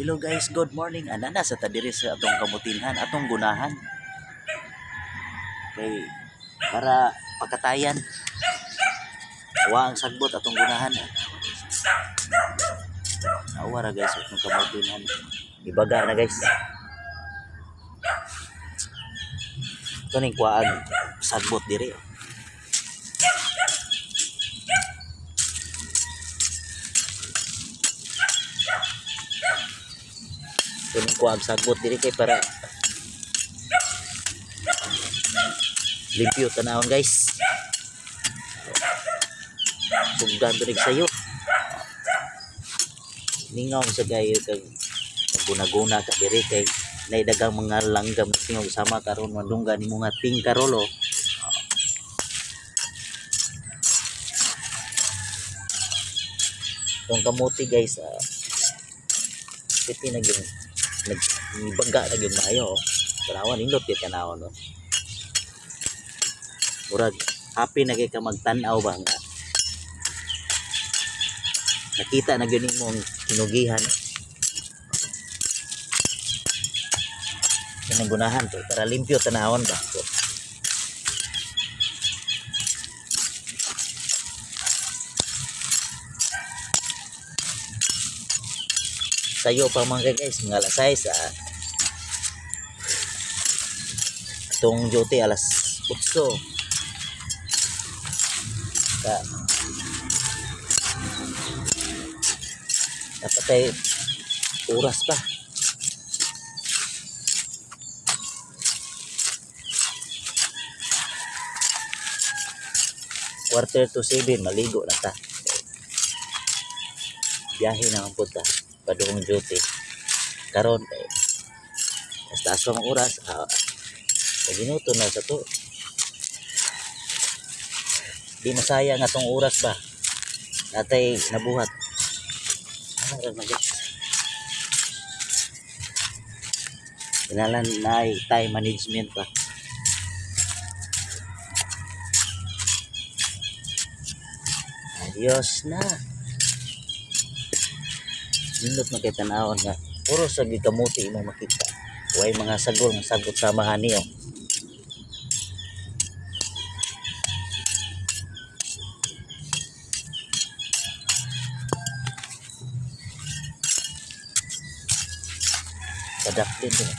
Hello guys, good morning. Ana na sa ta diri sa atong kamutinhan, atong gunahan. Kay para pagkatayan. Wa ang sagbot atong gunahan. Awa ra guys atong kamutinhan. Ibaga na guys. Ito ning kuhaan sagbot diri. Ito ning kuhaan sagbot diri kay para limpyo tanawon guys. Sugdan to sayo. Ningaw sa gayo kag guna-guna ka diri kay naidagang mga langgam singog sama karon mandungga nimo nga tingkarolo. Tong kamuti guys, piti na gyud nagbaga na gyud maayo. Tanawan nindot gyud tanawon no. Murag happy na kay ka magtan-aw ba nga. Nakita na gyud nimo ang kinugihan. Kanang gunahan to para limpyo tanawon ba. So, sayo pa man kay guys, mga alas 6 atong duty alas 8. Ka dapat ay oras pa. 6:45 maligo na ta. Biyahe na ang punta padung duty. Karon kay taas pa ang oras, minuto na sa to. Di masayang atong oras ba? Natay nabuhat. Ano ra man guys? Kinalan na ay time management pa. Ayos na. Nindot na kay tanawon nga. Puro sa gikamuti imong makita. Way mga sagol nga sagot sa mahani oh. Padak din din.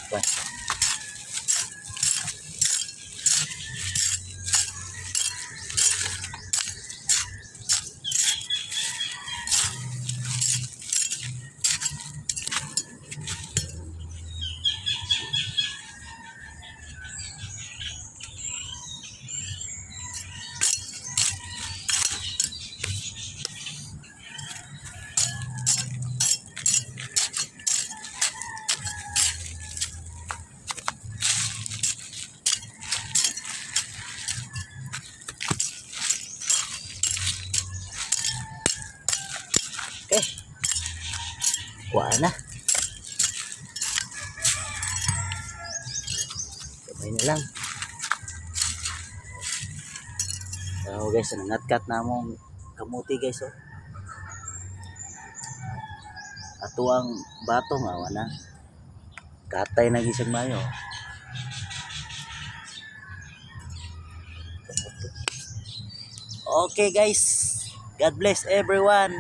Okay. Kuha na. Kamay na lang. So guys, nangatkat na among kamuti guys oh. Ato ang batong awa na. Katay na gisag mayo. Okay guys. God bless everyone.